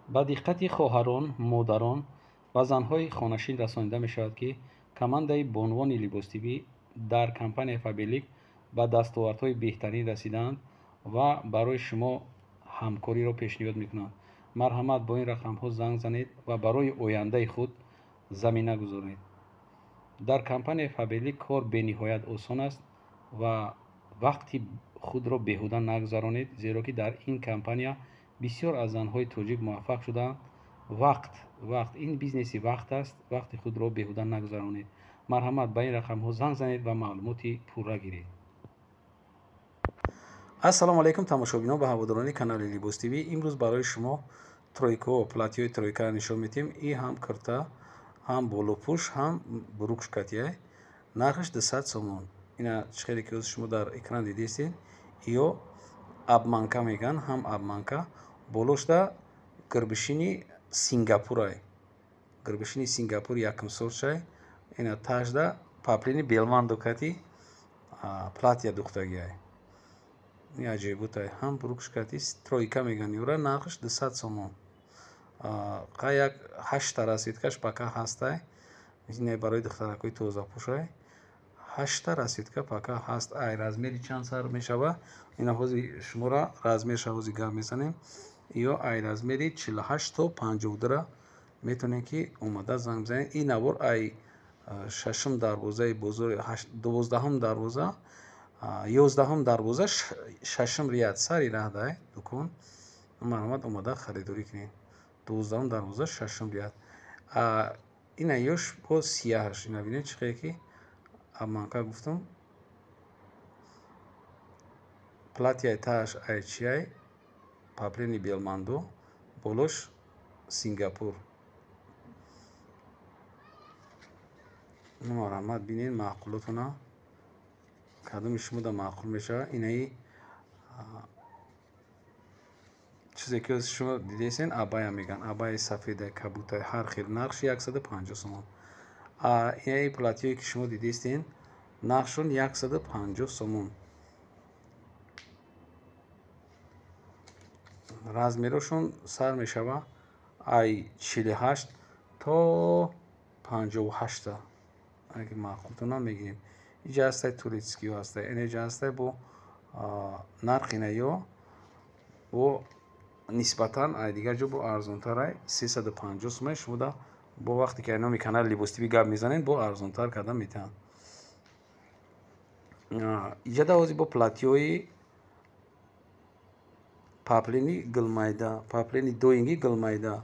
Ба диққати хоҳарон, модарон ва занҳои хонашин расонида мешавад, ки командаи бонувони Либостивӣ дар компанияи Фаберлик ба дастовардҳои беҳтарин расидаанд ва барои шумо ҳамкориро пешниҳод мекунанд. Марҳамат, бо ин рақамҳо занг занед ва барои ояндаи худ замина гузоред. Дар компанияи Фаберлик кор бениҳоят осон аст ва вақти худро беҳуда нагузаронед, зеро ки дар ин компания бисёр аз занҳои тоҷик муваффақ шудаанд. Вақт ин бизнеси вақт аст, вақти худро беҳуда нагузаронед. Марҳамат, ба ин рақамҳо занг занед ва маълумоти пурра гиред. Ассалому алайкум, тамошобинон ва ҳаводорони канали Либос ТВ. Имрӯз барои шумо тройко, платьёи тройкаро нишон медиҳем. И ҳам кирта, ҳам болопӯш, ҳам брукшкатия. Нархаш 200 сомон. Ина чӣ хеле ки шумо дар экран дидистед, ё обманка мегӯянд, ҳам обманка. Болошда гирбишини Сингапурай. Гирбишини Сингапур якум сорчай. Ина тажда паплини белмандо кати платья духтагиай. Ин аҷоиботай. Ҳам брукшкати тройка мегӯянд юра, нархаш 200 сомон. Қа як ҳаштта расцветкаш пока ҳастай. Ина барои духтаракҳои тозапӯшай. Ҳаштта расцветка пока ҳаст. Ай размери чанд сар мешава? Ина ҳози шуморо размерша ҳози гап мезанем. Ё ай размери 48 то 52 метавонед ки омада занг бизанед. Ин навор ай шашум дарвозаи бозори, 12-ум дарвоза, 11-ум дарвоза, шашум ряд, сари раҳдай дукон. Марҳамат, омада харидорӣ кунед. 12-ум дарвоза, шашум ряд. Ина ёш бо сияҳаш. Ина бинед чӣ хеле ки обманка гуфтам. Платьяи тааш ай чиай? Паплини белмандо, болош Сингапур. Марҳамат, бинед маъқулотона. Кадоми шумо да маъқул мешавад? Инаи чизе ки шумо дидесен, абая мегӯянд. Абаи сафеда, кабутай, ҳар хел. Нархш 150 сомон. Инаи платьёе ки шумо дидестен, нархшон 150 сомон. Размерошон сар мешава ай 48 то 58. Аги маъқултона мегирем. Иҷа ҳастай турецкиё ҳастай. Инаҷа ҳастай бо нарх инаё бо нисбатан ай дигар ҷо бо арзонтар, ай 350 сомон. Шумо да бо вақте ки ай номи канали Либос ТВ гап мезанед, бо арзонтар карда метавонад. Иҷа да ҳозир бо платьёи паплини гулмайда, паплини доинги гулмайда.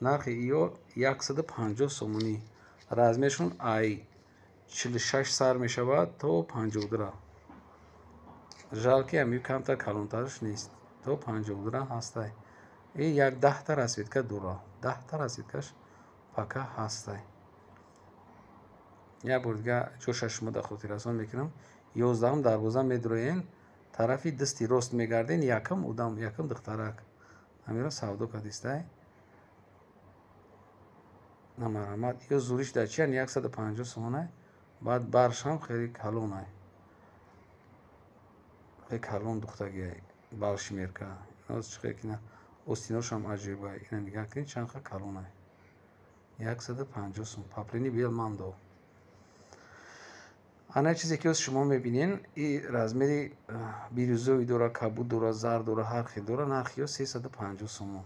Нархи иё 150 сомонӣ. Размершон ай 46 сар мешавад то 52. Жал ки ами камтар калонтараш нест. То 52 ҳастай. И як даҳта расцветка дора. Даҳта расцветкаш пока ҳастай. Як бор дига ҷоша шумо дар хотиррасон мекунам. 11-ум дарвоза медроен, тарафи дасти рост мегарден, якум одам, якум духтарак. Ҳамиро савдо кардистай. Намарҳамат, ё зуриш дар чиян 150 сомонай. Баъд баршам хеле калонай. Хеле калон духтагиай. Балшмерка. Иноз чӣ хеле кина остиношам аҷоибай. Ина нигаҳ кунед чанд ха калонай. 150 сом. Паплини белмандо. Ана чизе ки шумо мебинен, и размери бирюзовӣ дора, кабуд дора, зар дора, ҳар хел дора. Нархи ё 350 сомон.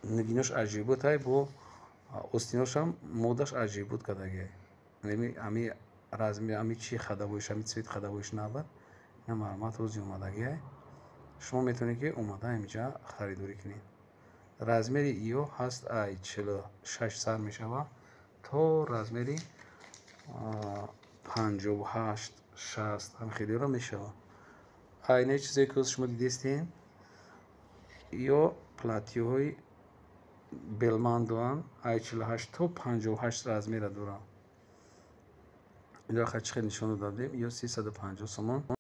Нигинош аҷоиботай, бо остиношам модаш аҷоибот кардагиай. Ами размер, ами чи хадавоиш, ами цвет хадавоиш набад. Ина марҳамат, рӯзи омадагиай. Шумо метавонед ки омада инҷа харидорӣ кунед. Размери иё ҳаст ай 46 сар мешава то размери 58, 60 ҳам хелеро мешава. Айна чизе ки шумо дидестен, ё платьёҳои белмандоанд, ай 48 то 58 размера доранд. Инро чӣ хел нишон дода будем, ё 350 сомон.